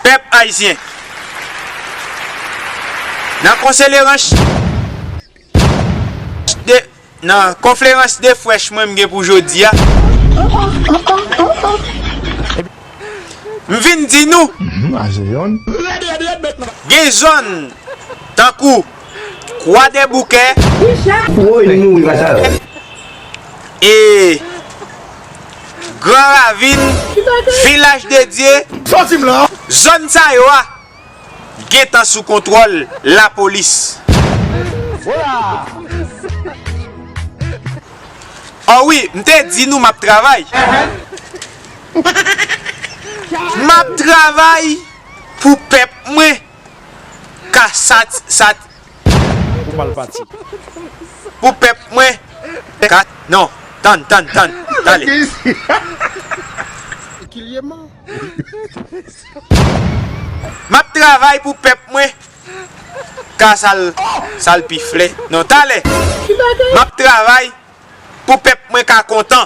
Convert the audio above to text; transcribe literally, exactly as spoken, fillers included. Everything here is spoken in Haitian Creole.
Pèp ayisyen, nan konselerans de, nan konferans de frèch mwen m gen pou jodi a, m vin di nou, gen zòn tankou Kwadèboukè, Woy, nou mouri konsa. E Gran Ravin, Vilaj de Dye, zòn sa yo a gentan sou kontwòl lapolis. O wi, m te di nou m ap travay. M ap travay pou pèp mwen ka sat, sat, pou mal pati. Pou pèp mwen ka, non, tann, tann, tann, tale. M ap travay pou pèp mwen ka sal, sal pifle. Non, tale. M ap travay pou pèp mwen ka kontan.